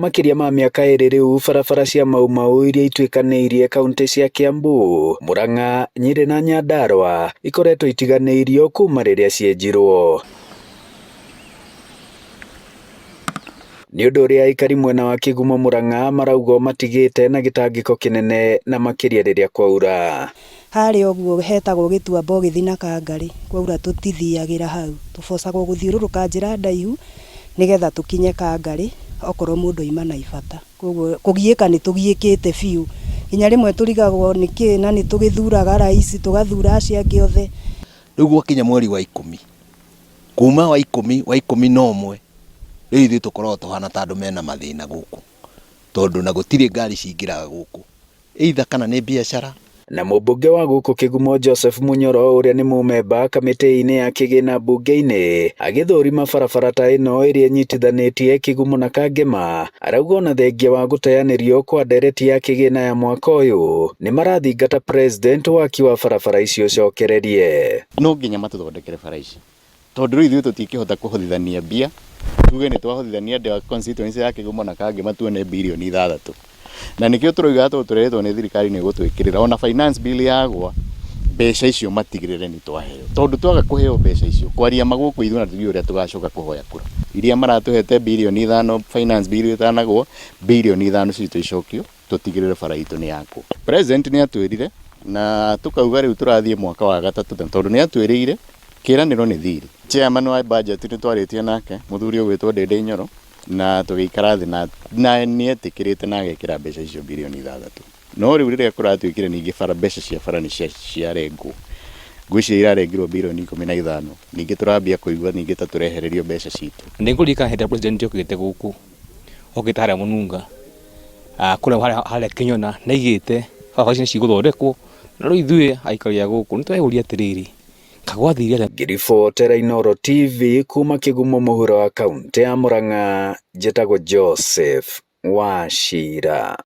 Makĩria ma mĩaka 2 rĩu barabara cia Mau Mau iria ituĩkanĩirie kaunti cia Kiambu, Murang'a, Nyeri na Nyandarua ikoretwo itiganĩirio kuma rĩrĩa cienjirwo. Nĩ ũndũ ũrĩa aikari mwena wa Kĩgumo Murang'a marauga matigĩte na gĩtangĩko kĩnene na makĩria rĩrĩa kwaura. Harĩa ũguo hetagwo gĩtuamba ũgĩthiĩ na Kangarĩ, kwaura tũtithiagĩra hau, tũbocagwo gũthiũrũrũka njĩra ndaihu nĩgetha tũkinye Kangarĩ okorwo mũndũ aima na ibata. Koguo kũgiĩka nĩ tũgiĩkĩte biũ, nginya rĩmwe tũrigagwo nĩkĩ na nĩ tũgĩthuraga rais tũgathura acio angĩ othe. Rĩu gwakinya mweri wa 10, kuma wa 10, wa 11, rĩu ithuĩ tũkoragwo tũhana ta andũ mena mathĩna gũkũ, tondũ na gũtirĩ ngari cingĩraga gũkũ, either kana nĩ biacara. Na mũmbunge wa gũkũ Kĩgumo Joseph Munyoro ũrĩa nĩ mũmemba kamĩtĩ-inĩ ya kĩgĩna mbunge-inĩ agĩthũrima barabara ta ĩno ĩrĩa ĩnyitithanĩtie Kĩgumo na Kangema, arauga ona thengia wa gũteanĩrio kwa ndereti ya kĩgĩna ya mwaka ũyũ nĩ marathingata president waki wa barabara icio ũcokererie. No nginya matũthondekere bara ici, tondũ rĩu ithuĩ tũtingĩhota kũhothithania mbia, tuge nĩ twahothithania andũ a constituency ya Kĩgumo na Kangema tuone birioni 6. Na nĩkĩo tũroiga tondũ tũrerĩtwo nĩ thirikari nĩ ĩgũtwĩkĩrĩra ona finance bill yagwa, mbeca icio matigĩrĩre nĩ twaheo, tondũ twaga kũheo mbeca icio kwaria magũkũ ithuĩ na tũthiĩ ũrĩa tũgacoka kũhoya kura iria maratũhete birioni 5 finance bill ĩtanagwo, birioni 5 citũ icokio, tũtigĩrĩre bara itũ nĩ yakwo. President nĩ atwĩrire na tũkauga rĩu tũrathiĩ mwaka wa gatatũ, tondũ nĩ atwĩrĩire kĩranĩro nĩ thiri. Chairman wa budget nĩ twarĩtie nake, mũthuri ũgwĩtwo Ndĩndĩ Nyoro, na tũgĩikara thĩ na nĩ etĩkĩrĩte na agekĩra mbeca icio birioni 6. No rĩu rĩrĩa kũratuĩkire ningĩ bara, mbeca cia bara nĩ ciarengwo, ngwĩciria irarengirwo birioni 15, ningĩ tũrambia kũigua ningĩ ta tũrehererio mbeca citũ. Nĩ ngũririkana hĩndĩ ĩrĩa president okĩte gũkũ, okĩte harĩa Mũnunga, kũrĩa harĩa Kĩnyona, nĩ aigĩte barabara ici nĩ cigũthondekwo, na rĩu ithuĩ aikari a gũkũ nĩ tũreyũria atĩrĩrĩ, kagwathire atĩa? Ngĩribotera Inooro TV kuma Kĩgumo mũhuro wa kaunti ya Murang'a, njĩtagwo Joseph Wachira.